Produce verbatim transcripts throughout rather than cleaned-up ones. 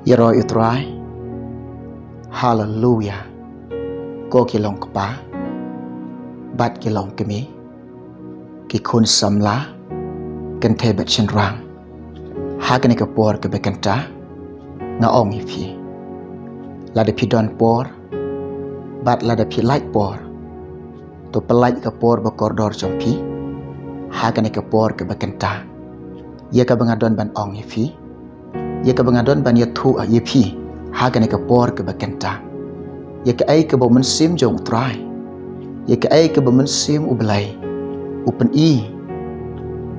Ïaroh ïa u Trai. Haleluya. Ko ki long kpa bad ki long kmie, ki khun samla, kynthei bad shynrang, ha kane ka por kaba kynta nga ong ïa phi, lada phi don por bad lada phi lait por, to pynlait ka por ba kordor jong phi ha kane ka por kaba kynta, ïa kaba nga don ban ong ïa phi, ïa kaba nga don ban ïathuh ïa phi ha kane ka por kaba kynta, ïa kaei kaba u Mynsiem jong u Trai, ïa kaei kaba u Mynsiem u Blei u pyni,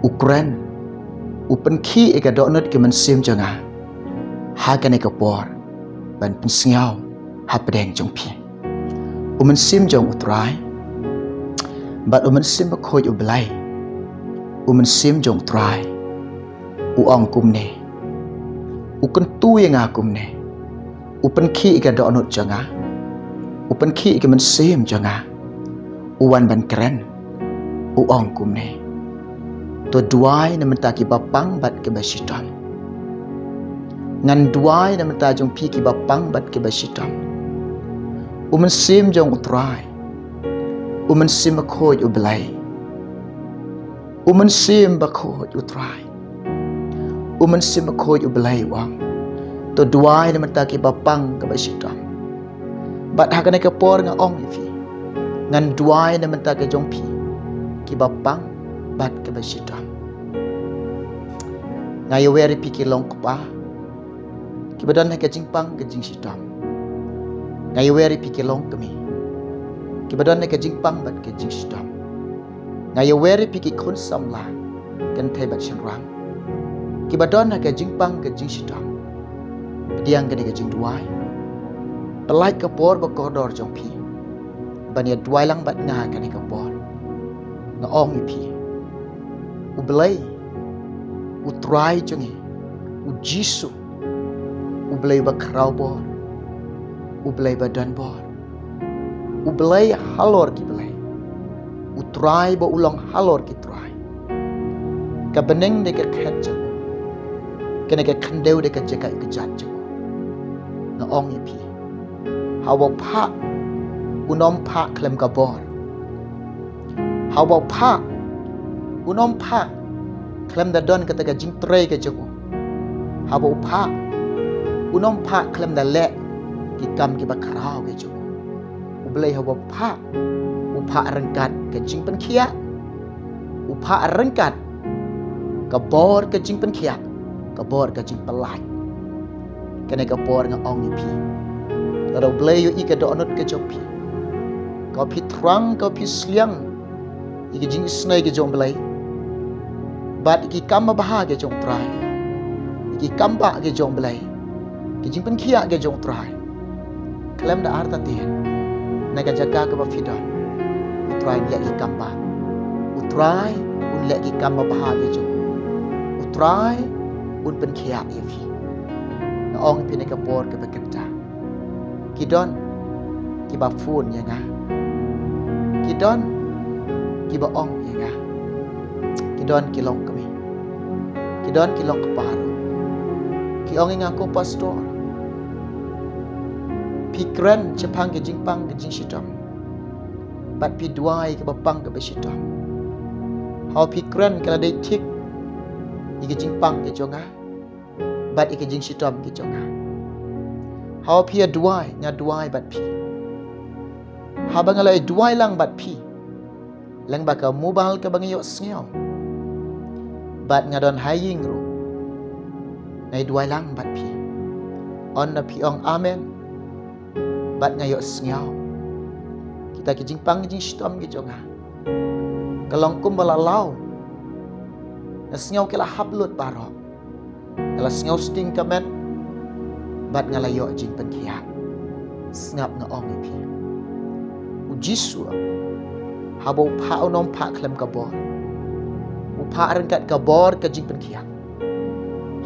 u kren, u pynkhih ïa ka dohnud ka mynsiem jong nga ha kane ka por ban pynsngew hapdeng jong phi. U Mynsiem jong u Trai bad u Mynsiem Bakhuid u Blei, u Mynsiem jong u Trai u ong kumne, u kyntu ïa nga kumne, u pynkhih ïa ka dohnud jong nga, u pynkhih ïa ka mynsiem jong nga, u wan ban kren, u ong kumne, to duwai na bynta kiba pang bad kiba shitom. Ngan duwai na bynta jong phi kiba pang bad kiba shitom. U Mynsiem jong u Trai, u Mynsiem Bakhuid u Blei, u Mynsiem Bakhuid u Trai, u Mynsiem Bakhuid u Blei u ong, to duwai na bynta kiba pang kiba shitom. Bad ha kane ka por nga ong ïa phi, ngan duwai na bynta ka jong phi kiba pang bad kiba shitom. Nga ïawer ïa phi ki long kpa kiba don ha ka jingpang ka jingshitom. Nga ïawer ïa phi ki long kmie kiba don ha ka jingpang bad ka jingshitom. Nga ïawer ïa phi ki khun samla, kynthei bad shynrang, kiba don ha ka jingpang ka jingshitom. Pdiang kane ka jingduwai. Pynlait ka por ba kordor jong phi ban ïa duwai lang bad nga ha kane ka por. Nga ong ïa phi, u Blei, u Trai jong ngi, u Jisu, u Blei ba khraw bor, u Blei ba don bor, u Blei halor ki blei, u Trai ba u long halor ki trai. Ka bneng de ka khet jong u, kane ka khyndew de ka jaka ïa ka jait jong u. Nga ong ïa phi, haba u phah, un ym phah khlem ka bor. Haba u phah, un ym phah khlem da don kata ka jingtrei ka jong u. Haba u phah, un ym phah khlem da leh ki kam kiba khraw ka jong u. U Blei haba u phah, u phah ryngkat ka jingpynkhiah, u phah ryngkat ka bor ka jingpynkhiah, ka bor ka jingpynlait. Kane ka por nga ong ïa phi, lada u Blei u ïohi ka dohnud ka jong phi, ka phi thrang, ka phi sliang ïa ki jingisynei ki jong u Blei bad ïa ki kam babha ki jong u Trai, ïa ki kam bah ki jong u Blei, ki jingpynkhiah ki jong u Trai, khlem da artatien, na ka jaka kaba phi don, u Trai un leh ki kam bah, u Trai un leh ki kam babha ki jong u, u Trai un pynkhiah ïa phi. Nga ong ïa phi, na ka por kaba kynta, ki don kiba phone ïa nga, ki don kiba ong ïa nga, ki don ki long kmie, ki don ki long kpa ruh, ki ong ïa nga, ko pastor, phi kren shaphang ki jingpang ki jingshitom bad phi duwai kiba pang kiba shitom. Haba phi kren, ka la dei thik ïa ki jingpang ki jong nga bad ïa ki jingshitom ki jong nga. Haba phi ïa duwai, nga duwai bad phi. Haba nga la ïa duwai lang bad phi, lyngba ka mobile kaba nga ïohsngew bad nga don ha ïing ruh, nga ïa duwai lang bad phi. Ynda phi ong amen bad nga ïohsngew, kita ki jingpang ki jingshitom ki jong nga ka long kumba la law. Nga sngew ki la hap lut baroh. Nga la sngew sting ka met bad nga la ïoh jingpynkhiah. Sngap, nga ong ïa phi, u Jisu, haba u phah, un ym phah khlem ka bor, u phah ryngkat ka bor ka jingpynkhiah.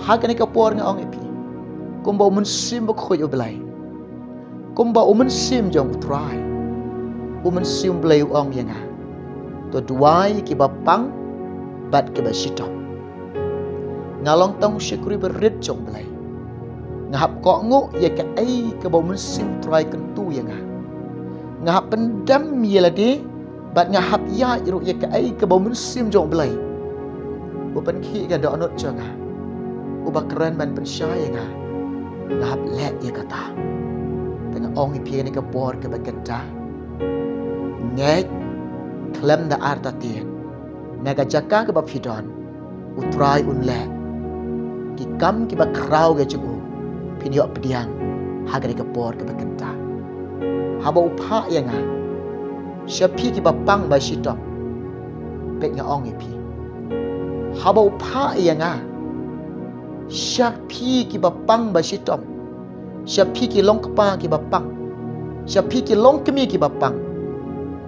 Ha kane ka por nga ong ïa phi, kumba u Mynsiem Bakhuid u Blei, kumba u Mynsiem jong u Trai, u Mynsiem Blei u ong ïa nga, to duwai ïa kiba pang bad kiba shitom. Nga long tang u shakri barit jong U Blei. Nga hap kohnguh ïa kaei kaba U Mynsiem Trai kyntu ïa nga. Nga hap pyndem ïa lade bad nga hap ïaid ruh ïa kaei kaba U Mynsiem jong U Blei u pynkhih ka dohnud jong nga, uba kren ban pynshai ïa nga. Nga hap leh ïa kata. Te nga ong ïa phi ha kane ka por kaba kynta, ngeit khlem da artatien, na ka jaka kaba phi don, U Trai un leh. Ki kam kiba khraw ka jong u phin ïoh pdiang ha kane ka por kaba kynta. Haba u phah ïa nga sha phi kiba pang ba shitom, peit nga ong ïa phi, haba u phah ïa nga sha phi kiba pang ba shitom, sha phi ki longkpa kiba pang, sha phi ki longkmie kiba pang,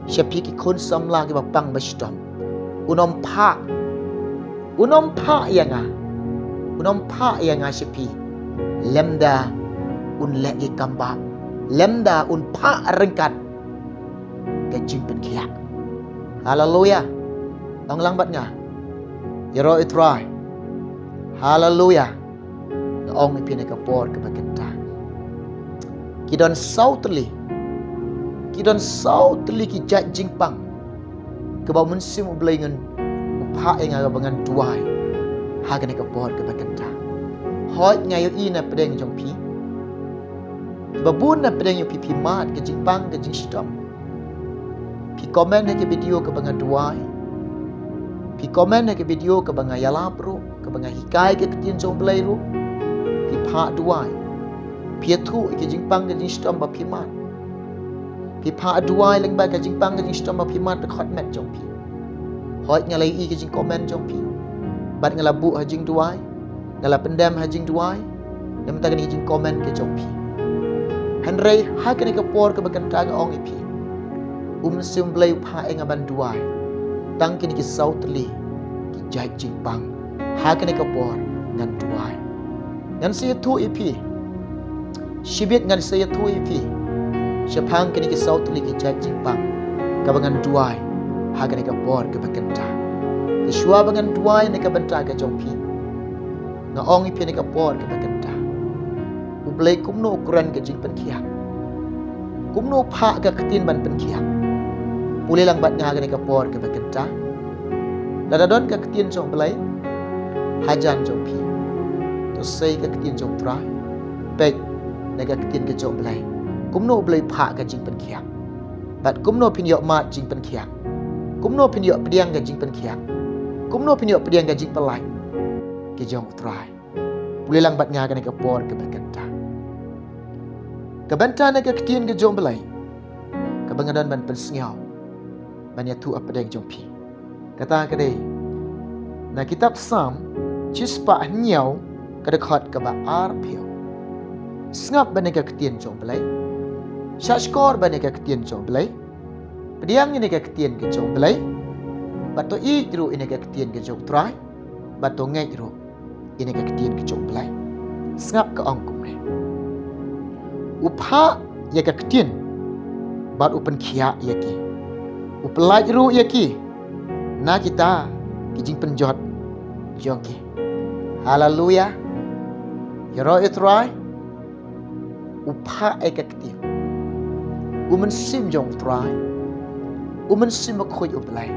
sha phi ki khun samla kiba pang ba shitom, un ym phah, un ym phah ïa nga, un ym phah ïa nga sha phi lymda un leh ki kam bha, lymda un phah ryngkat ka jingpynkhiah. Haleluya. Ong lang bad nga, ïaroh ïa U Trai. Haleluya. Nga ong ïa phi ha kane ka por kaba kynta, ki don saw tylli, ki don saw tylli ki jait jingpang kaba U Mynsiem U Blei un phah ïa nga kaba ngan duwai ha kane ka por kaba kynta. Hooid, nga ïohi na pdeng jong phi, kiba bun na pdeng jong phi phi mad ka jingpang ka jingshitom. Phi comment ha ka video kaba nga duwai. Phi comment ha ka video kaba nga ïalap ruh, kaba nga hikai ka ktien jong U Blei ruh. Phi phah duwai. Phi ïathuh ïa ka jingpang ka jingshitom ba phi mad. Phi phah duwai lyngba ka jingpang ka jingshitom ba phi mad ha ka khot met jong phi. Hooid, nga la ïohi ka jingcomment jong phi bad nga la buh ha jingduwai, nga la pyndem ha jingduwai na ka bynta kane ka jingcomment ka jong phi. Hynrei ha kane ka por kaba kynta nga ong ïa phi, U Mynsiem U Blei u phah ïa nga ban duwai tang kine ki saw tylli ki jait jingpang. Ha kane ka por ngan duwai. Ngan sa ïathuh ïa phi, shibit ngan sa ïathuh ïa phi shaphang kine ki saw tylli ki jait jingpang kaba ngan duwai ha kane ka por kaba kynta. Te shuwa ba ngan duwai na ka bynta ka jong phi, nga ong ïa phi ha kane ka por kaba kynta, U Blei kumno u kren ka jingpynkhiah, kumno u phah ka ktien ban pynkhiah. Pule lang bad nga ha kane ka por kaba kynta. Lada don ka ktien jong U Blei hajan jong phi, to sei ka ktien jong U Trai. Peit na ka ktien ka jong U Blei kumno U Blei u phah ka jingpynkhiah, bad kumno phin ïoh mad jingpynkhiah, kumno phin ïoh pdiang ka jingpynkhiah, kumno phin ïoh pdiang ka jingpyllait ka jong U Trai. Pule lang bad nga ha kane ka por kaba kynta, ka bynta na ka ktien ka jong U Blei kaba nga don ban pynsngew, ban ïathuh ha pdeng jong phi. Kata ka dei na kitab Salm shispah hynñiew, ka dkhot kaba arphew. Sngap ba na ka ktien jong U Blei, shahshkor ba na ka ktien jong U Blei, pdiang ïa na ka ktien ka jong U Blei, bad to ïeit ruh ïa na ka ktien ka jong U Trai, bad to ngeit ruh ïa na ka ktien ka jong U Blei. Sngap ka ong kumne, u phah ïa ka ktien bad u pynkhiah ïa ki, u pyllait ruh ïa ki na kita ki jingpynjot jong ki. Haleluya. Ïaroh ïa U Trai. U phah ïa ka ktien. U Mynsiem jong U Trai, U Mynsiem Bakhuid U Blei,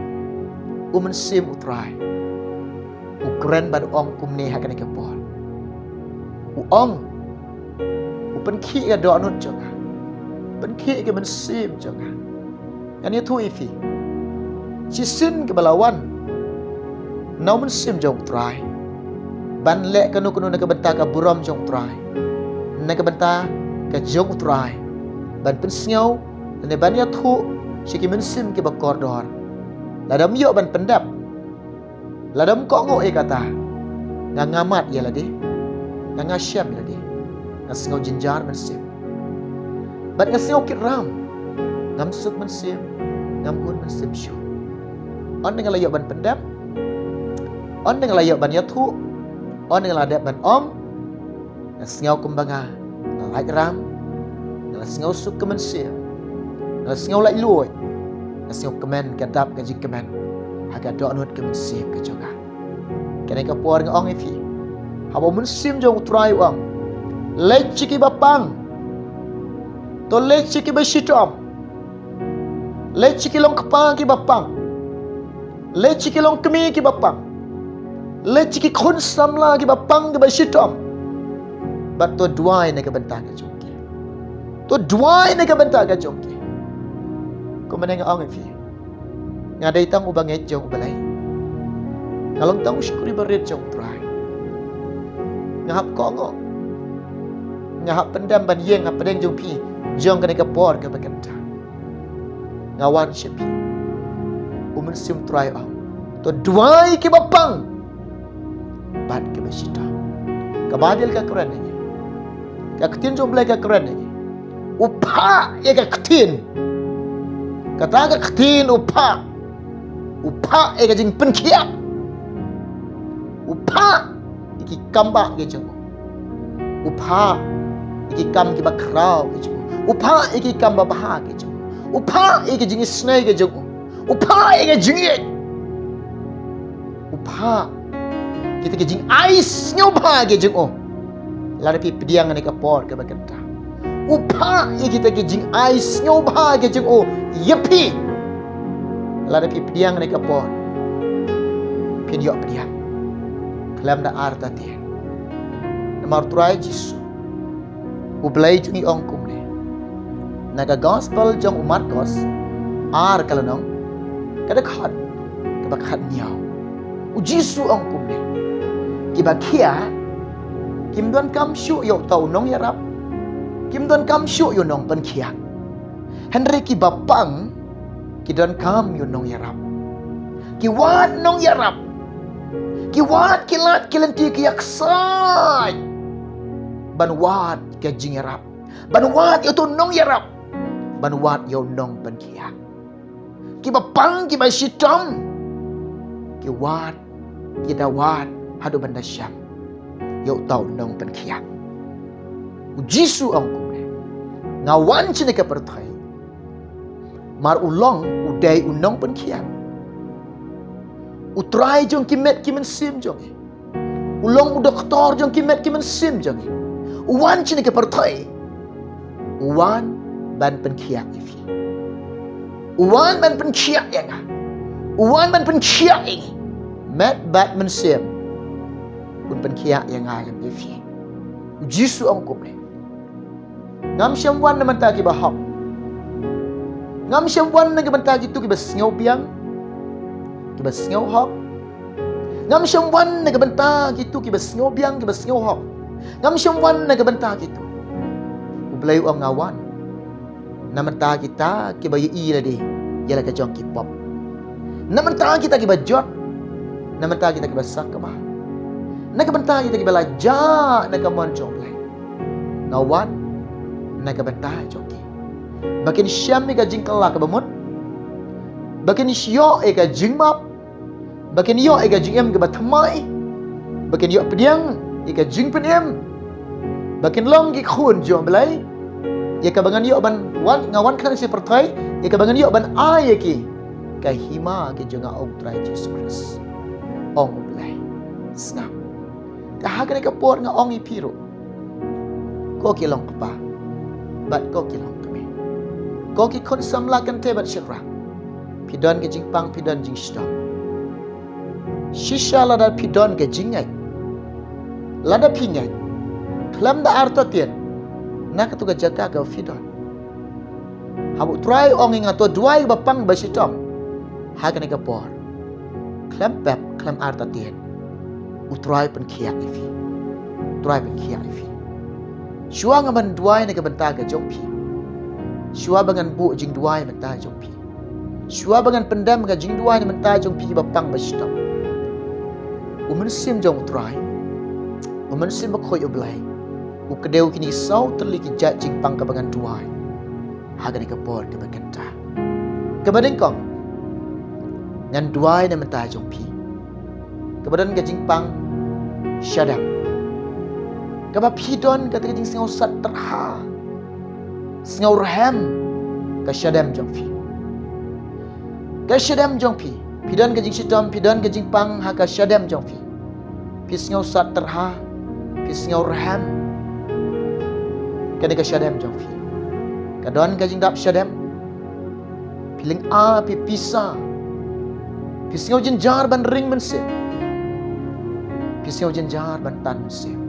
U Mynsiem U Trai u kren bad u ong kumne ha kane ka por. U ong, u pynkhih ka dohnud jong nga, pynkhih ka mynsiem jong nga. Ngan ïathuh ïa phi, shisien kaba la wan na U Mynsiem jong U Trai ban leh kano kano na ka bynta ka burom jong U Trai, na ka bynta ka jong U Trai, ban pynsngew lane ban ïathuh sha ki mynsiem kiba kordor. Lada ym ïoh ban pyndep, lada ym kohnguh ïa kata, nga nga mad ïa lade, nga nga shem ïa lade, nga sngew jynjar mynsiem, bad nga sngew kit ram, ngam suk mynsiem, ngam hun mynsiem shuh. Ynda nga la ïoh ban pyndep, ynda nga la ïoh ban ïathuh, ynda nga la dep ban ong, nga sngew kumba nga nga lait ram, nga la sngew suk ka mynsiem, nga la sngew laitluid, nga sngew kmen ka dap ka jingkmen ha ka dohnud ka mynsiem ka jong nga. Kane ka por nga ong ïa phi, Haba u mynsiem jong u Trai u ong, leit sha kiba pang. To leit sha kiba shitom. Leit sha ki long kpa kiba pang. Leit sha ki long kmie kiba pang. Leit sha ki khun samla kiba pang kiba shitom. Bad to duwai na ka bynta ka jong ki. To duwai na ka bynta ka jong ki. Kumne nga ong ïa phi, nga dei tang uba ngeit jong u Blei. Nga long tang u shakri barit jong u Trai. Nga hap kohnguh. Nga hap pyndem ban ïeng hapdeng jong phi jong kane ka por kaba kynta. Nga wan sha phi. U mynsiem u Trai u ong, to duwai kiba pang bad kiba shitom. Ka Baibl ka kren ïa ngi. Ka ktien jong u Blei ka kren ïa ngi. U phah ïa ka ktien. Kata ka ktien u phah. U phah ïa ka jingpynkhiah. U phah ïa ki kam ba ki jong u. U phah ïa ki kam kiba khraw ki jong u. U phah ïa ki kam babha ki jong u. U phah ïa ki jingisynei ki jong u. U phah ïa ki jingïeit. U phah kita ki jingai sngewbha ki jong u. Lada phi pdiang ha kane ka por kaba kynta, u phah ïa kita ki jingai sngewbha ki jong u ïa phi. Lada phi pdiang ha kane ka por, phin ïoh pdiang khlem da artatien. Namar u Trai Jisu, u Blei jong ngi, ong kumne na ka Gospel jong u Markos, ar ka lynnong, ka dkhot kaba khatnïaw. U Jisu u ong kumne, kiba khiah kim donkam shuh ïa uta u nongïarap. Kim donkam shuh ïa u nongpynkhiah. Hynrei kiba pang ki donkam ïa u nongïarap. Ki wad nongïarap. Ki wad ki lad ki lynti ki ïaksaid ban wad ka jingïarap, ban wad ïa uta u nongïarap, ban wad ïa u nongpynkhiah. Kiba pang kiba shitom ki wad, ki da wad haduh ban da shem ïa uta u nongpynkhiah. U Jisu u ong kumne, nga wan sha kane ka pyrthei namar u long, u dei u nongpynkhiah. U Trai jong ki met ki mynsiem jong ngi. U long u doktor jong ki met ki mynsiem jong ngi. U wan sha kane ka pyrthei, u wan ban pynkhiah ïa phi. U wan ban pynkhiah ïa nga. U wan ban pynkhiah ïa ngi, met bad mynsiem. Un pynkhiah ïa nga lem ïa phi. U Jisu u ong kumne, ngam shym wan na ka bynta kiba hok. Ngam shym wan na ka bynta kito kiba sngew biang, kiba sngew hok. Ngam shym wan na ka bynta kito kiba sngew biang, kiba sngew hok. Ngam shym wan na ka bynta kito. U Blei u ong, nga wan na ka bynta kita kiba ïohi ïa lade ïa la ka jong ki pop. Na ka bynta kita kiba jot. Na ka bynta kita kiba sakma. Na ka bynta kita kiba la jah na ka mon jong u Blei. Nga wan na ka bynta jong ki, ba kin shem ïa ka jingkylla kaba mut, ba kin ïoh ïa ka jingmap, ba kin ïoh ïa ka jingim kaba thymmai, ba kin ïoh pdiang ïa ka jingpynim, ba kin long ki khun jong u Blei. Ïa kaba ngan ïoh ban wan, nga wan khnang sha pyrthei, ïa kaba ngan ïoh ban ai ïa ki ka hima ka jong nga, ong u Trai Jisu Khrist, ong u Blei. Sngap. Te ha kane ka por nga ong ïa phi ruh, ko ki long kpa bad ko ki long kmie, ko ki khun samla kynthei bad shynrang, phi don ka jingpang, phi don jingshitom. Shisha lada phi don ka jingngeit, lada phi ngeit khlem da artatien na kato ka jaka kaba phi don. Haba u Trai u ong ïa nga to duwai ba pang ba shitom ha kane ka por, khlem pep khlem artatien, u Trai u pynkhiah ïa phi. U Trai u pynkhiah ïa phi. Shuwa nga ban duwai na ka bynta ka jong phi, shuwa ba ngan buh jingduwai na ka bynta jong phi, shuwa ba ngan pyndem ka jingduwai na ka bynta jong phi ba pang ba shitom, u Mynsiem jong u Trai, u Mynsiem Bakhuid u Blei, u kdew kine saw tylli ki jait jingpang kaba ngan duwai ha kane ka por kaba kynta. Kaba nyngkong, ngan duwai na ka bynta jong phi kaba don ka jingpang shadem, kaba phi don kata ka jingsngew sat tyrha, sngew rhem ka shadem jong phi. Ka shadem jong phi, phi don ka jingshitom, phi don ka jingpang ha ka shadem jong phi. Phi sngew sat tyrha, Phi sngew rhem. Kane ka shadem jong phi ka don ka jingdap shadem. Phi lynga, phi pisa. Phi sngew jynjar ban ring mynsiem. Phi sngew jynjar ban tan mynsiem.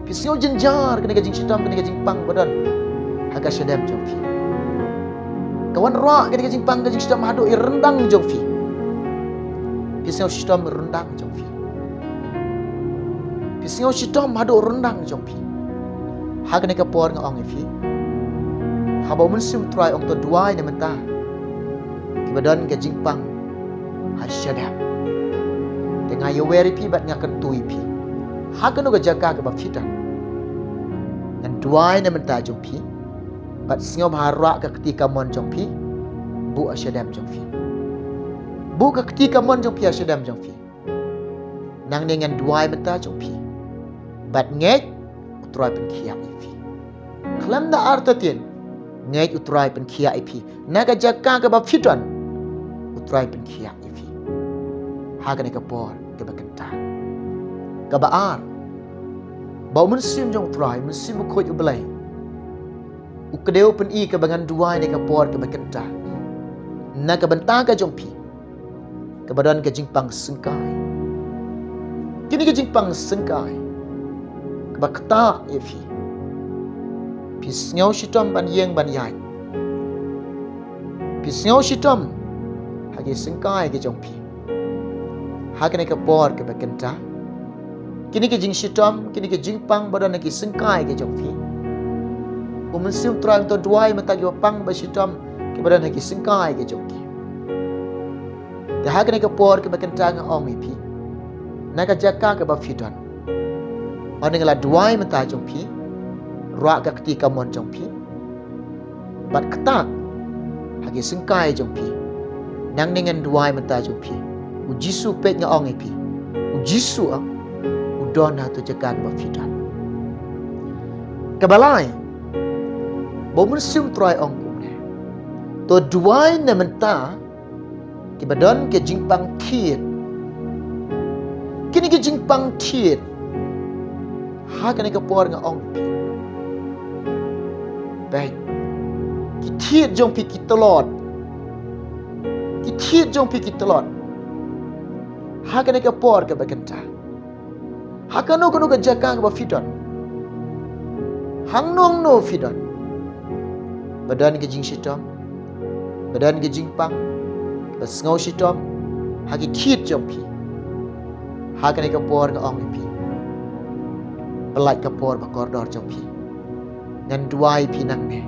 Phi sngew jynjar, kane ka jingshitom, kane ka jingpang ba don ha ka shadem jong phi. Ka wanrah kane ka jingpang, ka jingshitom haduh i ryndang jong phi. Phi sngew shitom ryndang jong phi. Phi sngew shitom haduh ryndang jong phi. Ha kane ka por nga ong ïa phi, haba u Mynsiem Trai ong, to duwai na mynta kiba don ka jingpang ha shadem. Te nga ïawer ïa phi bad nga kyntu ïa phi, ha kano ka jaka kaba phi don, ngan duwai na mynta jong phi. Bad sngewbha rah ka kti kamon jong phi, buh ha shadem jong phi. Buh ka kti kamon jong phi ha shadem jong phi. Nangne ngan duwai mynta jong phi. Bad ngeit, u Trai pynkhiah ïa phi. Khlem da artatien, ngeit u Trai pynkhiah ïa phi. Na ka jaka kaba phi don, u Trai pynkhiah ïa phi. Ha kane ka por kaba kynta. Kaba ar, ba u Mynsiem jong u Trai, u Mynsiem Bakhuid u Blei, u kdew pyni kaba ngan duwai na ka por kaba kynta. Na ka bynta ka jong phi, kaba don ka jingpang syngkai. Kine ka jingpang syngkai kaba ktah ïa phi. Phi sngew shitom ban ïeng ban ïaid. Phi sngew shitom ha ki syngkai ki jong phi. Ha kane ka por kaba kynta, kine ki jingshitom, kine ki jingpang ba don ha ki syngkai ki jong phi, u Mynsiem Trai u ong, to duwai mynta kiba pang ba shitom, kiba don ha ki syngkai ki jong ki. Te ha kane ka por kaba kynta nga ong ïa phi, na ka jaka kaba phi don, ong, nga la duwai mynta jong phi. Rah ka kti kamon jong phi bad ktah ha ki syngkai jong phi. Nangne ngan duwai mynta jong phi. U Jisu, peit nga ong ïa phi, u Jisu, ah, u don ha tu jaka kaba phi don. Kaba lai, ba u Mynsiem Trai ong kumne, to duwai na mynta kiba don ka jingpang thied. Kine ki jingpang thied, ha kane ka por nga ong ïa phi, peit, ki thied jong phi ki tlot. Ki thied jong phi ki tlot. Ha kane ka por kaba kynta, ha kano kano ka jaka kaba phi don, hangno hangno phi don, ba don ka jingshitom, ba don ka jingpang, ba sngew shitom ha ki thied jong phi, ha kane ka por nga ong ïa phi, pyllait ka por ba kordor jong phi. Ngan duwai ïa phi nangne.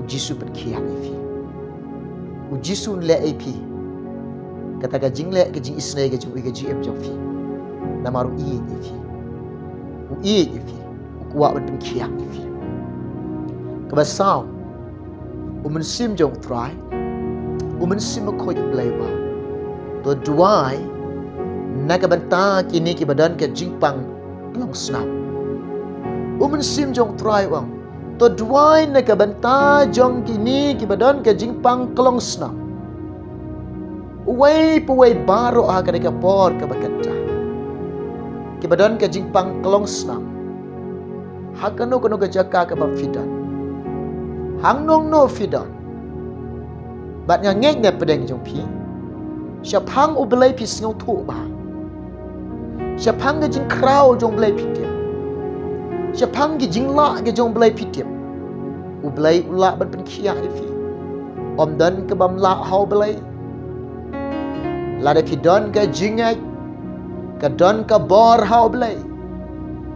U Jisu pynkhiah ïa phi. U Jisu un leh ïa phi kata ka jingleh, ka jingisynei, ka jingui, ka jingim jong phi. Namar u ïeit ïa phi. U ïeit ïa phi. U kwah ban pynkhiah ïa phi. Kaba saw, u Mynsiem jong u Trai, u Mynsiem Bakhuid u Blei u ong, to duwai na ka bynta kine kiba don ka jingpang klong snam. U Mynsiem jong u Trai u ong, to duwai na ka bynta jong kine kiba don ka jingpang klong snam. Uwei pa uwei baroh ha kane ka por kaba kynta, kiba don ka jingpang klong snam, ha kano kano ka jaka kaba phi don, hangno hangno phi don. Bad nga ngeit na pdeng jong phi, shaphang U Blei phi sngewthuh bha. Shaphang ka jingkhraw jong U Blei phi tip. Shaphang ka jinglah ka jong U Blei phi tip. U Blei u lah ban pynkhiah ïa phi. Ym don kaba ym lah ha U Blei. Lada phi don ka jingngeit, ka don ka bor ha U Blei,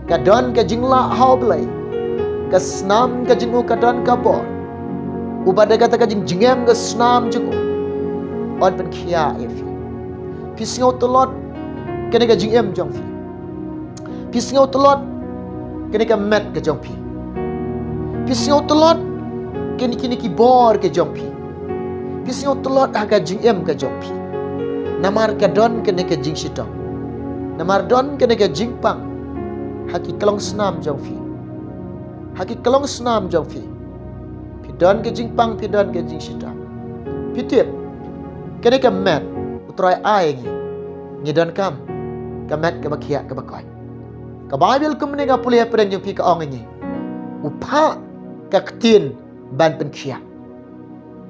ka don ka jinglah ha U Blei, ka snam ka jong u ka don ka bor. Uba da kata ka jingjngem ka snam jong u, un pynkhiah ïa phi. Phi sngew tlot kane ka jingim jong phi. Phi sngew tlot kane ka met ka jong phi. Phi sngew tlot kane, kine ki bor ka jong phi. Phi sngew tlot ha ka jingim ka jong phi. Namar ka don kane ka jingshitom. Namar don kane ka jingpang ha ki klong snam jong phi. Ha ki klong snam jong phi, phi don ka jingpang, phi don ka jingshitom. Phi tip, kane ka met U Trai ai ngi, ngi donkam ka met kaba khiah kaba koit. Ka Baibl kumne nga pule ha pdeng jong phi ka ong ïa ngi, u phah ka ktien ban pynkhiah.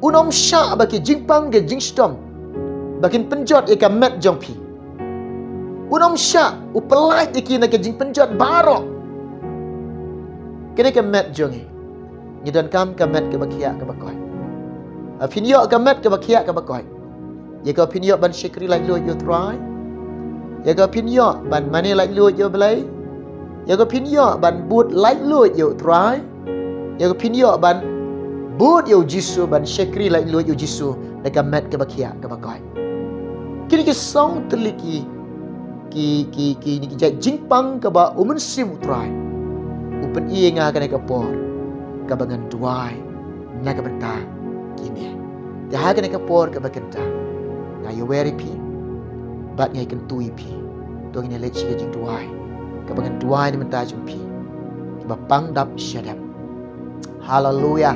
Un ym shah ba ki jingpang ki jingshitom ba kin pynjot ïa ka met jong phi. Un ym shah, u pyllait ïa ki na ki jingpynjot baroh. Kane ka met jong ngi, ngi donkam ka met kaba khiah kaba koit. Phin ïoh ka met kaba khiah kaba koit ïa ka phin ïoh ban shakri laitluid ïa u Trai, ïa ka phin ïoh ban mane laitluid ïa u Blei, ïa ka phin ïoh ban bud laitluid ïa u Trai, ïa ka phin ïoh ban bud ïa u Jisu, ban shakri laitluid ïa u Jisu da ka met kaba khiah kaba koit. Kine ki song tylli ki, ki, ki, ki, ki jait jingpang kaba u Mynsiem u Trai u pyni ïa nga ha kane ka por kaba ngan duwai na ka bynta kine. Te ha kane ka por kaba kynta, nga ïawer ïa phi bad nga ïakyntu ïa phi. To ngin ïa leit sha ka jingduwai kaba ngan duwai na ka bynta jong phi kiba pang dap shadem. Haleluia.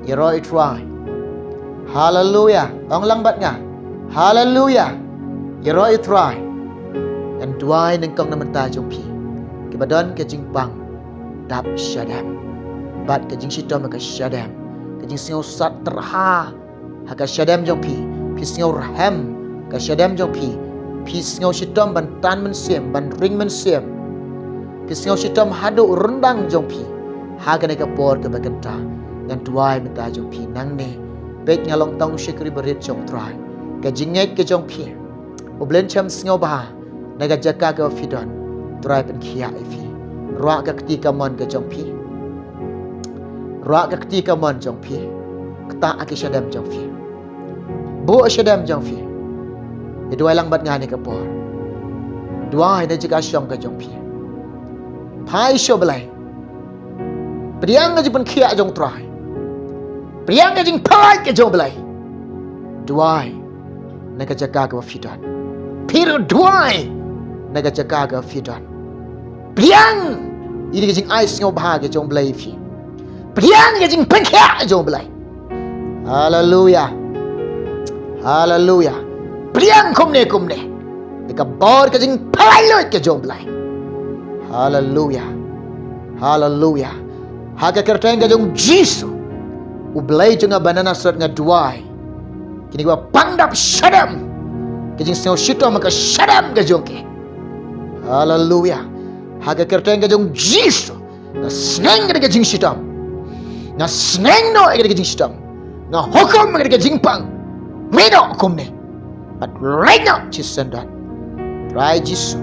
Ïaroh ïa u Trai. Haleluia. Ong lang bad nga. Haleluia. Ïaroh ïa u Trai. Ngan duwai nyngkong na ka bynta jong phi kiba don ka jingpang dap shadem bad ka jingshitom ka shadem, ka jingsngew sat tyrha ha ka shadem jong phi. Phi sngew rhem ka shadem jong phi. Phi sngew shitom ban tan mynsiem, ban ring mynsiem. Phi sngew shitom haduh ryndang jong phi. Ha kane ka por kaba kynta, ngan duwai na ka bynta jong phi nangne. Peit, nga long tang u shakri barit jong u Trai. Ka jingngeit ka jong phi, U Blei un shem sngewbha na ka jaka kaba phi don. U Trai pynkhiah ïa phi. Ruh ka kti kamon ka jong phi. Ruh ka kti kamon jong phi. Ktah ïa ki shadem jong phi. Buh shadem jong phi. Ïa duwai lang bad nga ha kane ka por. Duwai na ka jaka shong ka jong phi. Phai sha u Blei. Pdiang ka jingpynkhiah jong u Trai. Pdiang ka jingpyllait ka jong u Blei. Duwai na ka jaka kaba phi don. Phi ruh duwai na ka jaka kaba phi don. Pdiang ïa ka jingai sngewbha ka jong u Blei ïa phi. Pdiang ka jingpynkhiah ka jong u Blei. Haleluia. Haleluia. Pdiang kumne kumne ïa ka bor ka jingpyllait ka jong u Blei. Haleluia. Haleluia. Ha ka kyrteng ka jong u Jisu, u Blei jong nga ba na Nasareth, nga duwai, kine kiba pang dap shadem, ka jingsngew shitom ka shadem ka jong ki. Haleluia. Ha ka kyrteng ka jong u Jisu, nga sneng ïa ka jingshitom. Nga sneng noh ïa ka jingshitom. Nga hukum ïa ka jingpang. Mih noh kumne. Bad leit noh shisyndon. Trai Jisu,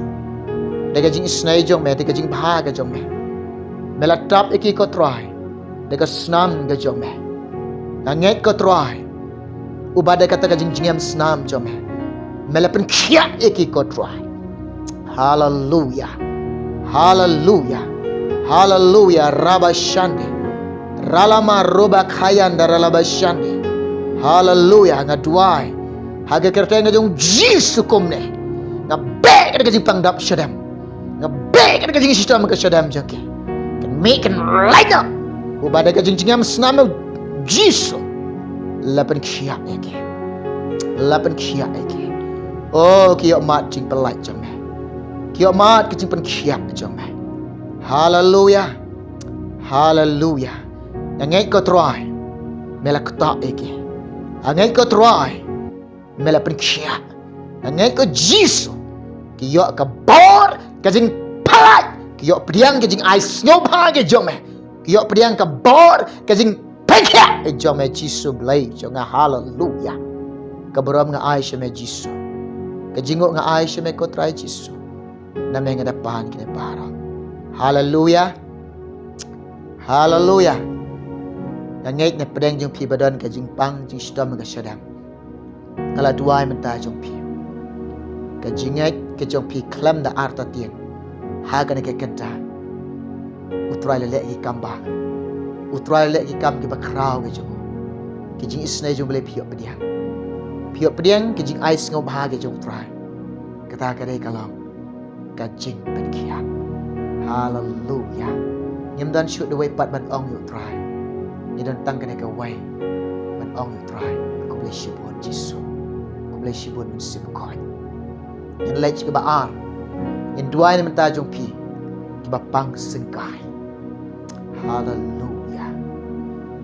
da ka jingisynei jong me, da ka jingbha ka jong me, me la tap ïa ki, ko Trai, da ka snam ka jong me. Nga ngeit, ko Trai, uba da kata ka jingjngem snam jong me, me la pynkhiah ïa ki, ko Trai. Haleluia. Haleluia. Haleluia. Rabashande. Ralama roba khayan da ralabashande. Haleluia. Nga duwai ha ka kyrteng ka jong u Jisu kumne, nga beh ïa ka jingpang dap shadem. Nga beh ïa ka jingshitom ka shadem jong ki. Kan mih, kan leit noh. Uba da ka jingjngem snam, u Jisu, la pynkhiah ïa ki. La pynkhiah ïa ki. Oh, ki ïoh mad jingpyllait jong me. Ki ïoh mad ka jingpynkhiah jong me. Haleluia. Haleluia. Nga ngeit, ko Trai, me la ktah ïa ki. Nga ngeit, ko Trai, me la pynkhiah. Nga ngeit, ko Jisu, ki ïoh ka bor ka jingpyllait, ki ïoh pdiang ka jingai sngewbha ka jong me, ki ïoh pdiang ka bor ka jingpynkhiah ka jong me, Jisu Blei jong nga. Haleluia. Ka burom nga ai sha me, Jisu. Ka jingnguh nga ai sha me, ko Trai Jisu. Na me nga da pan kine baroh. Haleluia. Haleluia. Nga ngeit, na pdeng jong phi ba don ka jingpang jingshitom ka shadem. Nga la duwai mynta jong phi. Ka jingngeit ka jong phi khlem da artatien ha kane ka kynta, U Trai la leh ki kam ba, U Trai la leh ki kam kiba khraw ka jong u. Ka jingisynei jong U Blei phi ïoh pdiang. Phi ïoh pdiang ka jingai sngewbha ka jong U Trai. Kata ka dei ka long ka jingpynkhiah. Haleluia. Ngim don shuh da wei pat ban ong ïa U Trai. Ngi don tang kane kawei ban ong ïa U Trai. Khublei shibun Jisu. Khublei shibun Mynsiem Bakhuid. Ngin leit sha kaba ar. Ngin duwai na ka bynta jong phi. ba pang syngkai. Haleluya.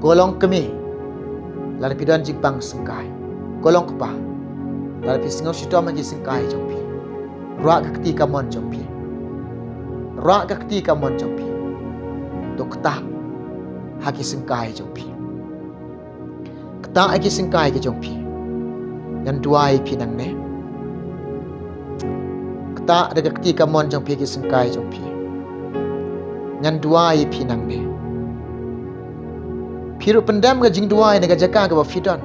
Ko long kmie, lada phi don jingpang syngkai. Ko long kpa, lada phi sngew shitom ha ki syngkai jong phi, rwah ka kti kamon jong phi. Rwah ka kti kamon jong phi. To ktah ha ki syngkai jong phi. Ktah ha ki syngkai ki jong phi. Ngan duwai phi nangne. Ktah da ka kti kamon jong phi ki syngkai jong phi. Ngan duwai phi nangne. Phi ruh pyndem ka jingduwai na ka jaka kaba phi don.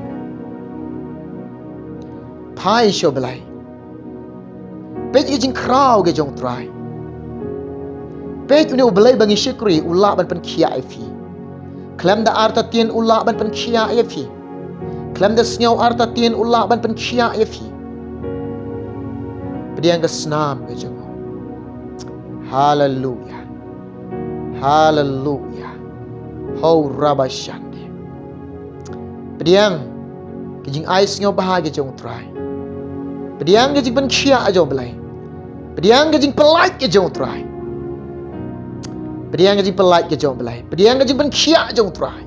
Phai sha U Blei. Peit ïa ka jingkhraw ka jong U Trai. Peit une U Blei ba ngi shakri u lah ban pynkhiah ïa phi. Khlem da artatien u lah ban pynkhiah ïa phi. Khlem da sngew artatien u lah ban pynkhiah ïa phi. Pdiang ka snam ka jong u. Haleluya. Haleluya. Ho rabashande. Pdiang ka jingai sngewbha ka jong U Trai. Pdiang ka jingpynkhiah jong U Blei. Pdiang ka jingpyllait ka jong U Trai. Pdiang ka jingpyllait ka jong U Blei. Pdiang ka jingpynkhiah jong U Trai.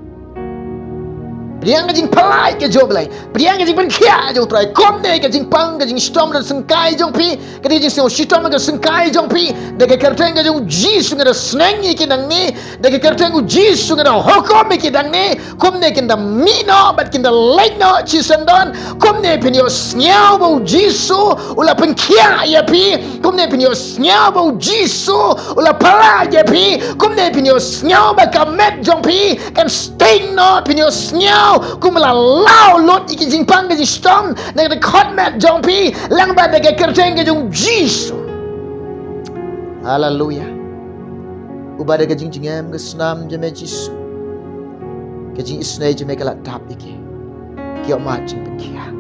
Pdiang ka jingpyllait ka jong U Blei. Pdiang ka jingpynkhiah jong U Trai. Kumne ka jingpang ka jingshitom da syngkai jong phi. Ka dei ka jingsngew shitom ka syngkai jong phi. Da ka kyrteng ka jong U Jisu nga da sneng ïa ki nangne. Da ka kyrteng U Jisu nga da hukum ïa ki nangne. Kumne kin da mih noh bad kin da leit noh shisyndon. Kumne phin ïohsngew ba U Jisu u la pynkhiah ïa phi. Kumne phin ïohsngew ba U Jisu u la pyllait ïa phi. Kumne phin ïohsngew ba ka met jong phi kan sting noh, phin ïohsngew kum la law lut ïa ki jingpang ka jingshitom na ka dkhot met jong phi, lyngba da ka kyrteng ka jong U Jisu. Haleluya. Uba da ka jingjngem ka snam jong me Jisu. Ka jingisynei jong me ka la dap ïa ki. Ki ïoh mad jingpynkhiah.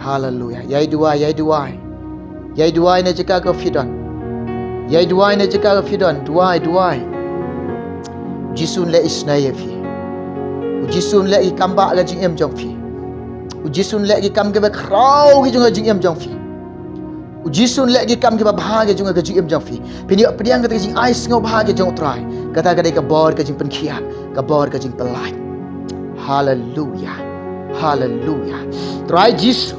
Haleluya. Ïai duwai, ïai duwai. Ïai duwai na jaka ka phi don. Ïai duwai na jaka ka phi don. Duwai, duwai. U Jisu un leh isynei ïa phi. U Jisu un leh ki kam ba ka jingim jong phi. U Jisu un leh ki kam kiba khraw ki jong ka jingim jong phi. U Jisu un leh ki kam kiba bha ki jong ka jingim jong phi. Phin ïoh pdiang kata ka jingai sngewbha ka jong U Trai. Kata ka dei ka bor ka jingpynkhiah, ka bor ka jingpyllait. Haleluya. Haleluya. Trai Jisu,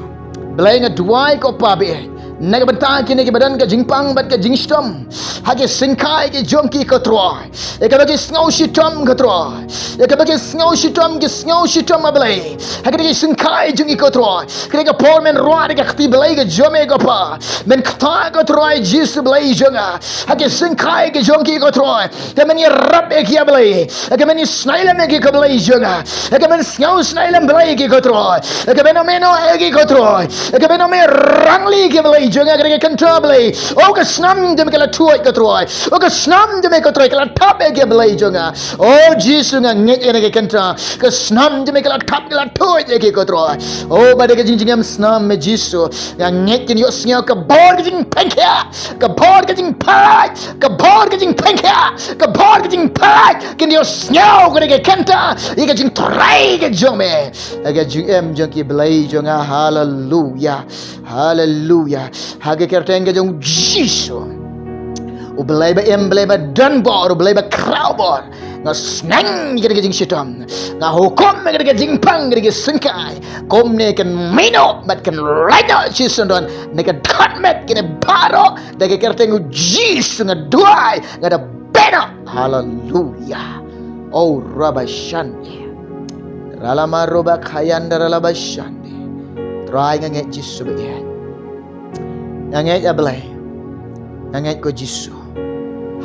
Blei nga duwai ko Pa ba ïeit, na ka bynta kine kiba don ka jingpang bad ka jingshitom ha ki syngkai ki jong ki ko Trai. Ïa kaba ki sngew shitom ko Trai. Ïa kaba ki sngew shitom, ki sngew shitom A Blei. Ha kine ki syngkai jong ki ko Trai. Kane ka por men rwah da ka kti Blei ka jong me ko Pa. Men ktah ko Trai Jisu Blei jong nga. Ha ki syngkai ki jong ki ko Trai. Ka men ïarap ïa ki A Blei. Ka men ïasnei lem ïa ki ko Blei jong nga. Ka men sngewsnei lem Blei ïa ki ko Trai. Ka men ong me noh ïa ki ko Trai. Ka men ong me rangli ïa ki Blei jong nga. Ka dei ka kynta Blei. O ka snam jong me ka la thuid ko Trai. O ka snam jong me ko Trai ka la thap ïa ki Blei jong nga. O Jisu nga ngeit ïa kane ka kynta. Ka snam jong me ka la thap ka la thuid ïa ki ko Trai. O ba dei ka jingjngem snam me Jisu. Nga ngeit kin ïohsngew ka bor ka jingpynkhiah. Ka bor ka jingpyllait. Ka bor ka jingpynkhiah. Ka bor ka jingpyllait. Kin ïohsngew kane ka kynta. Ïa ka jingtrei ka jong me. Ïa ka jingim jong ki Blei jong nga. Haleluya. Haleluya. Ha ka kyrteng ka jong Jisu. U Blei ba im, Blei ba don bor, U Blei ba khraw bor. Nga sneng ïa kane ka jingshitom. Nga hukum ïa kane ka jingpang, kane ka syngkai. Kumne kan mih noh bad kan lait noh shisyndon. Na ka dkhot met kine baroh da ka kyrteng u Jisu nga duwai, nga da beh noh. Haleluya. O rabashande. Ralama roba khayanda ralabashande. Trai nga ngeit Jisu ba ïeit. Nga ngeit A Blei. Nga ngeit ko Jisu.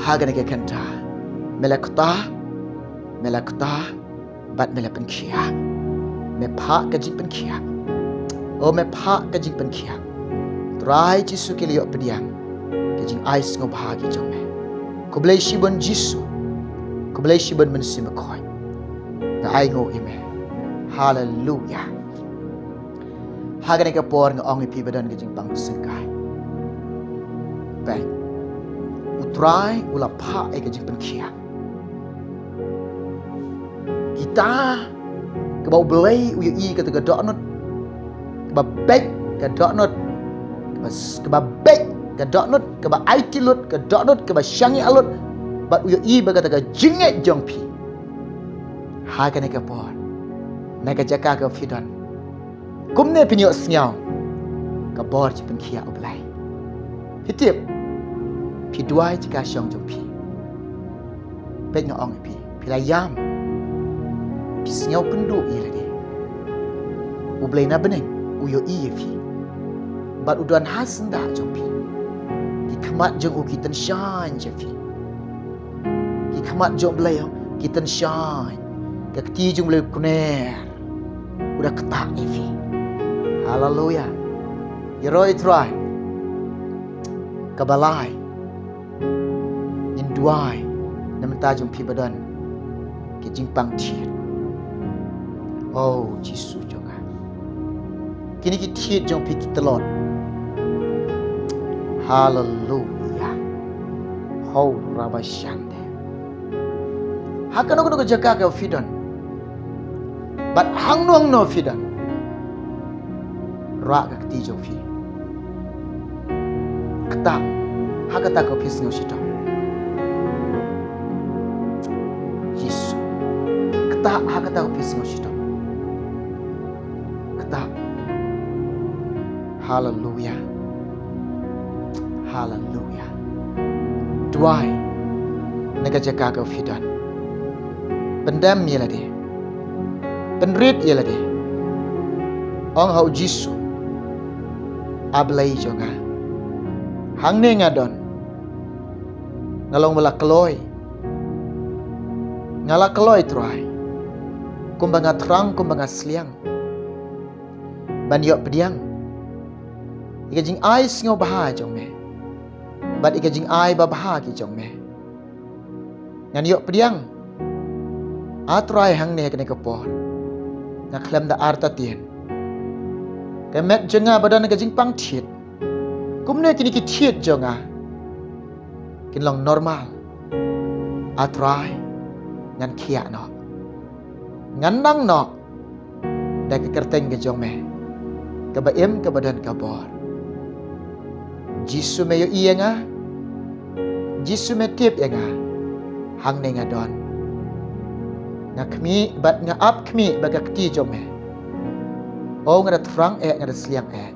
Ha kane ka kynta. Me la ktah. Me la ktah. Bad me la pynkhiah. Me phah ka jingpynkhiah. O me phah ka jingpynkhiah. Trai Jisu ki la ïoh pdiang ka jingai sngewbha ki jong me. Khublei shibun Jisu. Khublei shibun Mynsiem Bakhuid. Nga ainguh ïa me. Haleluya. Ha kane ka por nga ong ïa phi ba don ka jingpang syngkai. Peit. U Trai u la phah ïa ka jingpynkhiah. Kita kaba U Blei u ïohi kata ka dohnud kaba beit, ka dohnud kaba, kaba beit Ka dohnud kaba aiti lut, ka dohnud kaba shang ïa lut, bad u ïohi ba kata ka jingngeit jong phi ha kane ka por, na ka jaka ka phi don. Kumne phin ïohsngew ka bor jingpynkhiah U Blei. Phi tip, phi duwai jaka shong jong phi. Peit nga ong ïa phi, phi la ïam. Phi sngew kynduh ïa lade. U Blei na bneng u ïohi ïa phi. Bad u don ha syndah jong phi. Ki khmat jong u ki tynshaiñ ïa phi. Ki khmat jong U Blei ki tynshaiñ. Ka kti jong U Blei u kner. U da ktah ïa phi. Haleluya. Ïaroh ïa U Trai. Kaba lai, ngin duwai na bynta jong phi ba don ki jingpang thied. O Jisu jong nga, kine ki thied jong phi ki tlot. Haleluya. Ho rabashande. Ha kano kano ka jaka ka phi don, bad hangno hangno phi don, rah ka kti jong phi. Ktah ha kata ka phi sngew shitom. Jisu. Ktah ha kata ka phi sngew shitom. Ktah. Haleluya. Haleluya. Duwai na ka jaka ka phi don. Pyndem ïa lade. Pynrit ïa lade. Ong ha U Jisu, A Blei jong nga, hangne nga don. Nga long ba la kloi. Nga la kloi Trai. Kumba nga thrang, kumba nga sliang ban ïoh pdiang ïa ka jingai sngewbha jong me bad ïa ka jingai babha ki jong me. Ngan ïoh pdiang, A Trai, hangne ha kane ka por. Nga khlem da artatien. Ka met jong nga ba don ka jingpang thied, kumne kine ki thied jong nga kin long normal. A Trai, ngan khiah noh. Ngan nang noh da ka kyrteng ka jong me kaba im, kaba don ka bor. Jisu, me ïohi ïa nga. Jisu, me tip ïa nga. Hangne nga don. Nga khmih bad nga ap khmih bad ka kti jong me. O, nga da thrang eh, nga da sliang eh.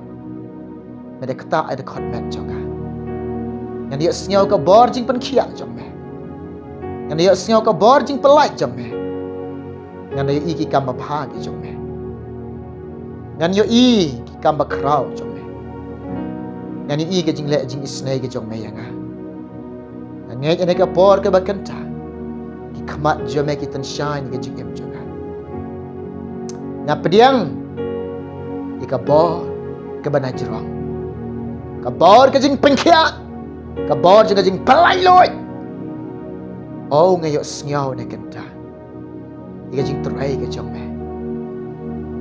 Me da ktah ïa ka dkhot met jong nga. Ngan ïohsngew ka bor jingpynkhiah jong me. Ngan ïohsngew ka bor jingpyllait jong me. Ngan ïohi ki kam babha ki jong me. Ngan ïohi ki kam bakhraw jong me. Ngan ïohi ka jingleh jingisynei ka jong me ïa nga. Nga ngeit ha kane ka por kaba kynta, ki khmat jong me ki tynshaiñ ïa ka jingim jong nga. Nga pdiang ïa ka bor kaba na jrong, ka bor ka jingpynkhiah, ka bor jong ka jingpyllait luid. O, nga ïohsngew ha kane ka kynta ïa ka jingtrei ka jong me,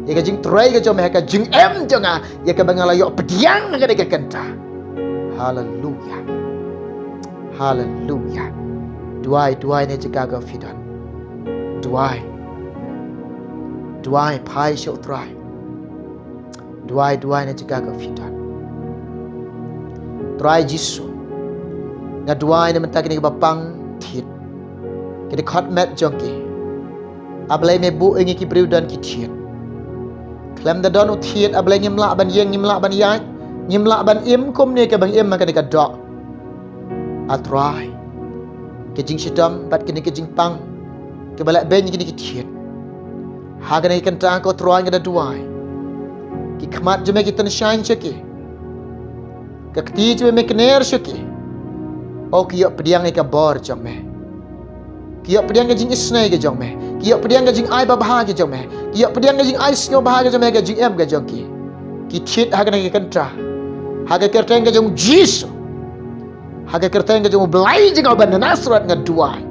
ïa ka jingtrei ka jong me ha ka jingim jong nga, ïa kaba nga la ïoh pdiang ha kane ka kynta. Haleluya. Haleluya. Duwai, duwai na ka jaka ka phi don. Duwai. Duwai, phai sha U Trai. Duwai, duwai na ka jaka ka phi don. Trai Jisu, nga duwai na bynta kine kiba pang thied, ki dkhot met jong ki. A Blei, me buh ïa ngi ki briew don ki thied. Khlem da don u thied, A Blei, ngim lah ban ïeng, ngim lah ban ïaid, ngim lah ban im kumne kaba ngi im ha kane ka doh. A Trai, ka jingshitom bad kane ka jingpang kaba leh beiñ ïa kine ki thied. Ha kane ka kynta ko Trai, nga da duwai, ki khmat jong me ki tynshaiñ sha ki, ka kti jong me me kner sha ki. O, ki ïoh pdiang ïa ka bor jong me. Ki ïoh pdiang ka jingisynei ka jong me. Ki ïoh pdiang ka jingai babha ka jong me. Ki ïoh pdiang ka jingai sngewbha ka jong me ha ka jingim ka jong ki. Ki thied ha kane ka kynta, ha ka kyrteng ka jong U Jisu, ha ka kyrteng ka jong U Blei jong nga uba na Nasareth nga duwai.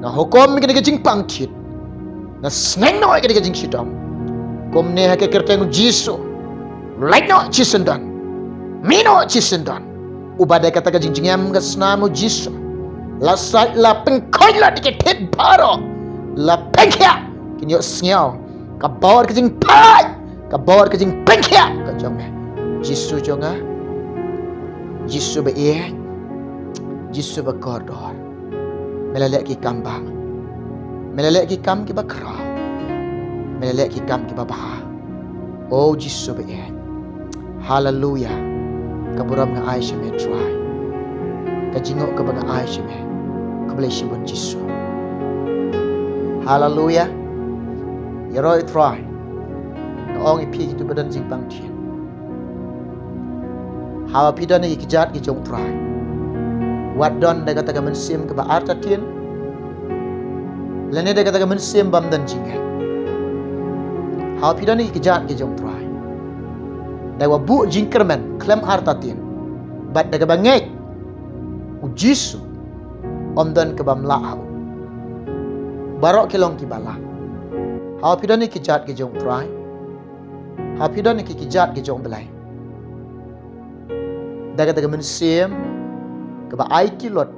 Nga hukum ïa kane ka jingpang thied. Nga sneng noh ïa kane ka jingshitom. Kumne ha ka kyrteng U Jisu, leit noh shisyndon. Mih noh shisyndon. Uba dei kata ka jingjngem ka snam U Jisu. La sait, la pynkhuid, la dei ki thied baroh, la pynkhiah. Kin ïohsngew ka bor ka jingpyllait, ka bor ka jingpynkhiah ka jong me. Jisu jong nga, Jisu ba ïeit, Jisu ba kordor. Me la leh ki kam ba, me la leh ki kam kiba khraw, me la leh ki kam kiba bha. O Jisu ba ïeit. Haleluya. Ka burom nga ai sha me Trai. Ka jingngoh kaba nga ai sha me. Khublei shibun Jisu. Haleluya. Ïaroh Trai. Nga ong ïa phi kito ba don jingpang ktien. Haba phi don ïa ki kjat ki jong Trai, wat don da kata ka mynsiem kaba artatien, lane da kata ka mynsiem bym don jingngeit. Haba phi don ïa ki kjat ki jong Trai, da kaba buh jingkyrmen khlem artatien, bad da kaba ngeit u Jisu, ym don kaba ym lah ha u. Baroh ki long kiba lah. Haba phi don ïa ki kjat ki jong Trai, haba phi don ïa ki kjat ki jong Blei, da kata ka mynsiem kaba aiti lut,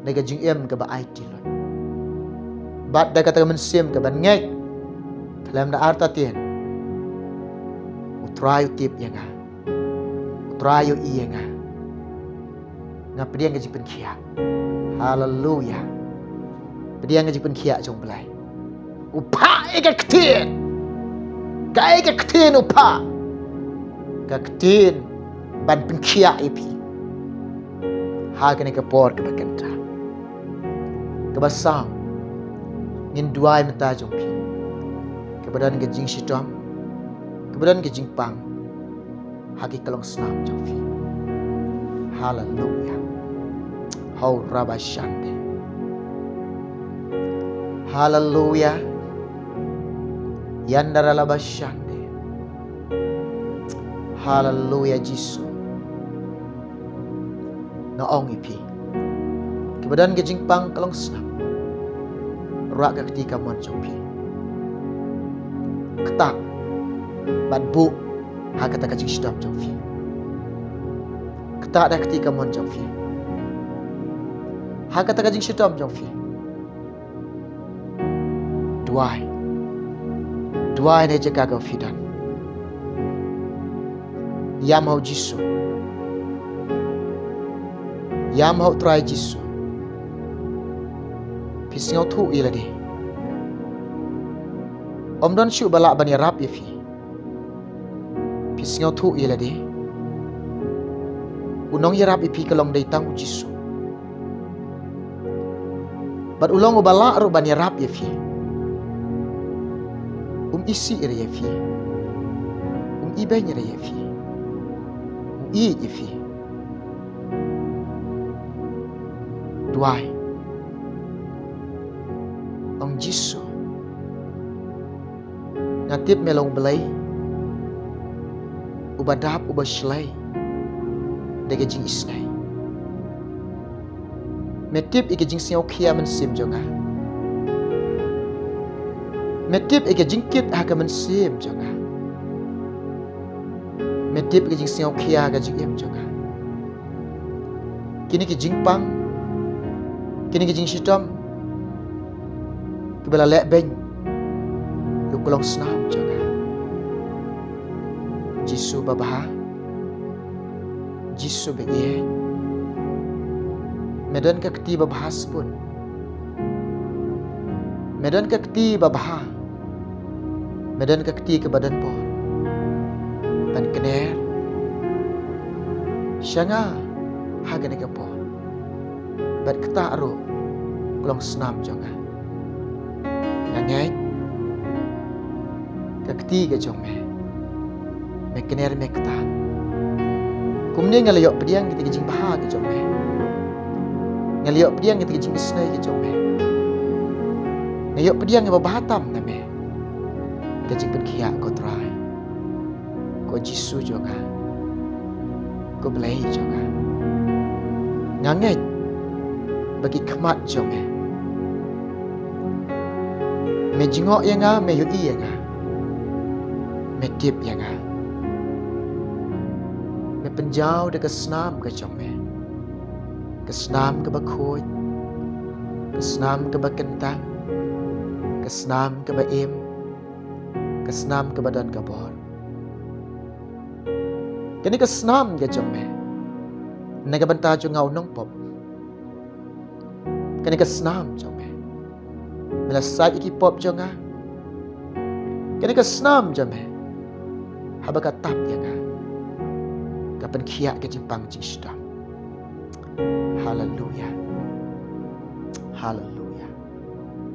da ka jingim kaba aiti lut, bad da kata ka mynsiem kaba ngeit khlem da artatien, u Trai u tip ïa nga, u Trai u ïohi ïa nga. Nga pdiang ka jingpynkhiah. Haleluya. Pdiang ka jingpynkhiah jong Blei. U phah ïa ka ktien. Kaei ka ktien u phah? Ka ktien ban pynkhiah ïa phi ha kane ka por kaba kynta. Kaba saw, ngin duwai mynta jong phi, kiba don ka jingshitom, kiba don ka jingpang ha ki klongsnam jong phi. Haleluya. Hau raba shande. Haleluya. Yandara laba shande. Haleluya Jisu. Nga ong ïa phi, kiba don ka jingpang klongsnam, rah ka kti kamon jong phi. Ktah bad buh ha kata ka jingshitom jong phi. Ktah da ka kti kamon jong phi ha kata ka jingshitom jong phi. Duwai. Duwai na jaka kaba phi don. Ïam ha u Jisu. Ïam ha u Trai Jisu. Phi sngewthuh ïa lade. Ym don shuh ba lah ban ïarap ïa phi. Phi sngewthuh ïa lade. U nongïarap ïa phi ka long dei tang u Jisu. Bad u long uba lah ruh ban ïarap ïa phi. Um isih ruh ïa phi. Um ibeiñ ruh ïa phi. Um ïeit ïa phi. Duwai. Ong Jisu. Nga tip me long Blei uba dap, uba shlei da ka jingisnei. Me tip ïa ka jingsngewkhia mynsiem jong nga. Me tip ïa ka jingkit ha ka mynsiem jong nga. Me tip ïa ka jingsngewkhia ka jingim jong nga. Kine ki jingpang, kine ki jingshitom kiba la leh beiñ ïa u klongsnam jong nga. Jisu babha, Jisu ba ïeit, me don ka kti babha sbun. Me don ka kti babha. Me don ka kti kaba don bor ban kner sha nga ha kane ka por. Bad ktah ruh u klongsnam jong nga. Nga ngeit ka kti ka jong me. Me kner, me ktah. Kumne nga la ïoh pdiang kita ki jingbha ki jong me. Nga la ïoh pdiang kita ki jingisnei ki jong me. Nga ïoh pdiang ïa ba bha tam na me. Ka jingpynkhiah, ko Trai, ko Jisu jong nga, ko Blei jong nga. Nga ngeit ba ki khmat jong me, me jngoh ïa nga, me ïohi ïa nga, me tip ïa nga. Me pynjaw da ka snam ka jong me, ka snam kaba khuid, ka snam kaba kyntang, ka snam kaba im, ka snam kaba don ka bor. Kane ka snam ka jong me, Na ka bynta jong nga u nongpop, kane ka snam jong me, me la sait ïa ki pop jong nga. Kane ka snam jong me, haba ka tap ïa nga, ka pynkhiah ka jingpang jingshitom. Haleluya. Haleluya.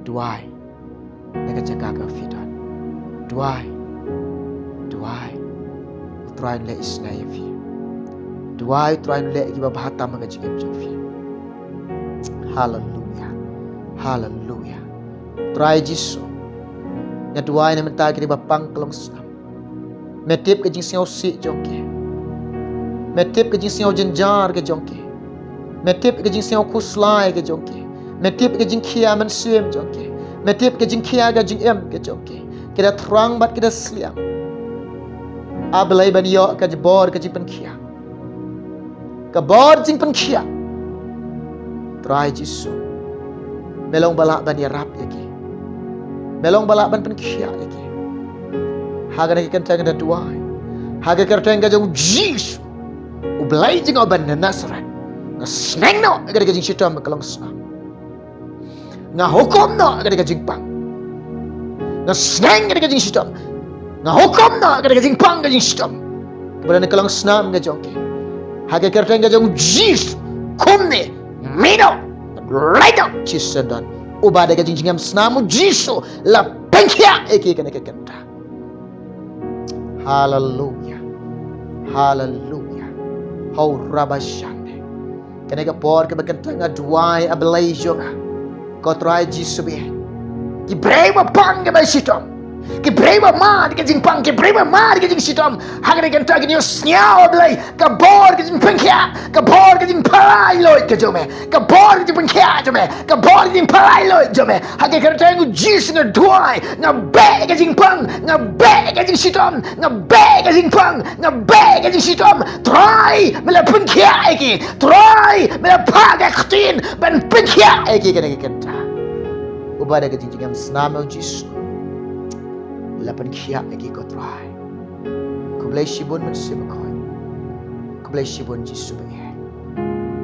Duwai na ka jaka kaba phi don. Duwai. Duwai. U Trai un leh isynei ïa phi. Duwai, u Trai un leh ïa kiba bha tam ha ka jingim jong phi. Haleluya. Haleluya. Trai Jisu, nga duwai na mynta ïa kine kiba pang ka long snam. Me tip ka jingsngewsih jong ki. Me tip ka jingsngew jynjar ka jong ki. Me tip ka jingsngew khuslai ka jong ki. Me tip ka jingkhia mynsiem jong ki. Me tip ka jingkhia ka jingim ka jong ki. Ki da thrang bad ki da sliang. A Blei, ban ïoh ka bor ka jingpynkhiah, ka bor jingpynkhiah. Trai Jisu, me long ba lah ban ïarap ïa ki. Me long ba lah ban pynkhiah ïa ki. Ha kane ka kynta nga da duwai ha ka kyrteng ka jong u Jisu, u Blei jong nga uba na Nasareth, nga sneng noh ïa ka jingshitom ka long snam. Nga hukum noh ïa ka jingpang. Nga sneng ïa ka jingshitom. Nga hukum noh ïa ka jingpang ka jingshitom kaba don ha ka long snam ka jong ki. Ha ka kyrteng ka jong u Jisu, kumne, mih noh, leit noh shi syndon. Uba da ka jingjngem snam u Jisu, la pynkhiah ïa ki ha kane ka kynta. Haleluya. Haleluya. Hau rabashande. Kane ka por kaba kynta nga duwai, A Blei jong nga, ko Trai Jisu ba ïeit, ki briew ba pang kiba shitom, ki briew ba mad ka jingpang, ki briew ba mad ka jingshitom, ha kane ka kynta kin ïohsngew, A Blei, ka bor ka jingpynkhiah, ka bor ka jingpalai luid ka jong me, ka bor ka jingpynkhiah jong me, ka bor ka jingpalai luid jong me. Ha ka kyrteng u Jisu nga duwai, nga beh ka jingpang, nga beh ka jingshitom, nga beh ka jingpang, nga beh ka jingshitom. Trai, me la pynkhiah ïa ki. Trai, me la phah ka ktien ban pynkhiah ïa ki ha kane ka kynta. Uba da ka jingjngem snam u Jisu, la pynkhiah ïa ki ko Trai. Khublei shibun Mynsiem Bakhuid. Khublei shibun Jisu ba ïeit.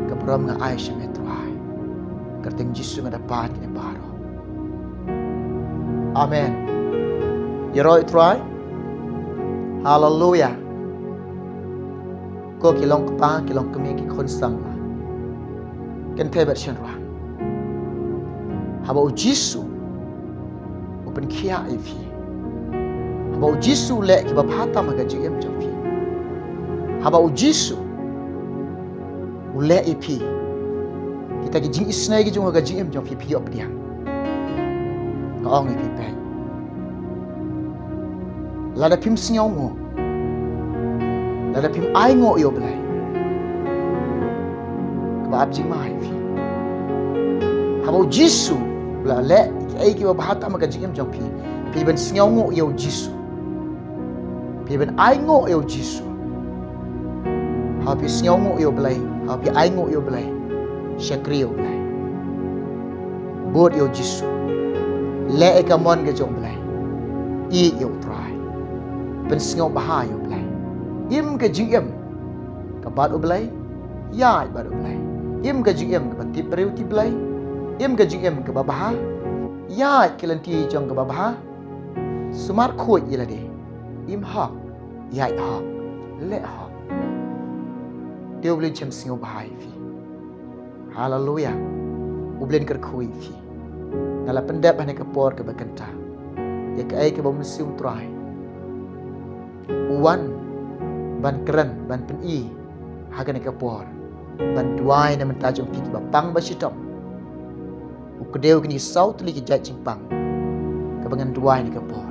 Ka burom nga ai sha me Trai. Kyrteng Jisu nga da pan kine baroh. Amen. Ïaroh ïa u Trai. Haleluya. Ko ki long kpa, ki long kmie, ki khun samla, kynthei bad shynrang, haba u Jisu u pynkhiah ïa phi, haba u Jisu u leh kiba bha tam ha ka jingim jong phi, haba u Jisu u leh ïa phi kita ki jingisynei ki jong u ha ka jingim jong phi, phi ïoh pdiang. Nga ong ïa phi, peit, lada phim sngewnguh, lada phim ainguh ïa u Blei, kaba ap jingma ïa phi. Haba u Jisu u la leh kiei kiba bha tam ha ka jingim jong phi, phi ban sngewnguh ïa u Jisu, phi ban ainguh ïa u Jisu. Haba phi sngewnguh ïa u Blei, haba phi ainguh ïa u Blei, shakri ïa u Blei, bud ïa u Jisu, leh ïa ka mon ka jong u Blei, ïeit ïa u Trai, pynsngewbha ïa u Blei. Im ka jingim ka bad u Blei, ïaid bad u Blei. Im ka jingim kaba tip briew tip Blei. Im ka jingim kaba bha. Ïaid ki lynti jong kaba bha. Sumar khuid ïa lade. Im hok, ïaid hok, leh hok. Te u Blei un shym sngewbha ïa phi. Haleluya. U Blei un kyrkhu ïa phi. Nga la pyndep ha kane ka por kaba kynta ïa kaei kaba u Mynsiem Trai u wan ban kren, ban pyni ha kane ka por, ban duwai na bynta jong phi kiba pang ba shitom. U kdew kine ki saw tylli ki jait jingpang kaba ngan duwai na ka por.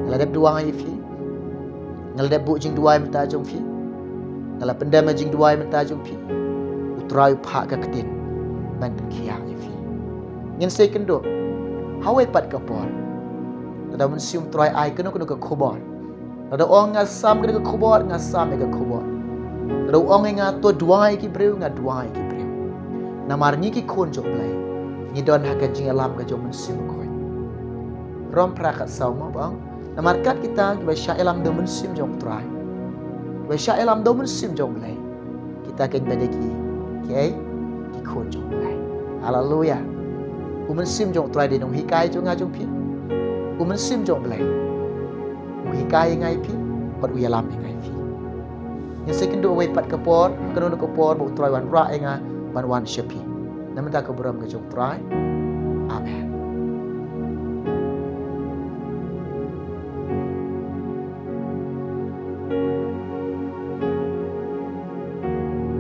Nga la dep duwai ïa phi. Nga la dep buh jingduwai mynta jong phi. Nga la pyndem ïa jingduwai mynta jong phi. U Trai u phah ka ktien ban pynkhiah ïa phi. Ngin sa ïakynduh ha kawei pat ka por. Lada u Mynsiem Trai ai kano kano ka khubor, lada u ong nga sam kane ka khubor, nga sam ïa ka khubor. Lada u ong ïa nga to duwai ïa ki briew, nga duwai ïa ki briew. Namar ngi ki khun jong u Blei, ngi don ha ka jingïalam ka jong u Mynsiem Bakhuid. Rom phra khatsaw mo ba ong, namar kat kita kiba shah ïalam da u Mynsiem jong u Trai, kiba shah ïalam da u Mynsiem jong u Blei, ki Ta kein ba dei ki, ki ei, ki khun jong U Blei. Haleluya. U Mynsiem jong U Trai dei nonghikai jong nga jong phi. U Mynsiem jong U Blei u hikai ïa nga ïa phi, bad u ïalam ïa nga ïa phi. Ngin sa ïakynduh wei pat ka por, kano kano ka por ba U Trai u wanrah ïa nga ban wan sha phi. Namar ka burom ka jong U Trai. Amen.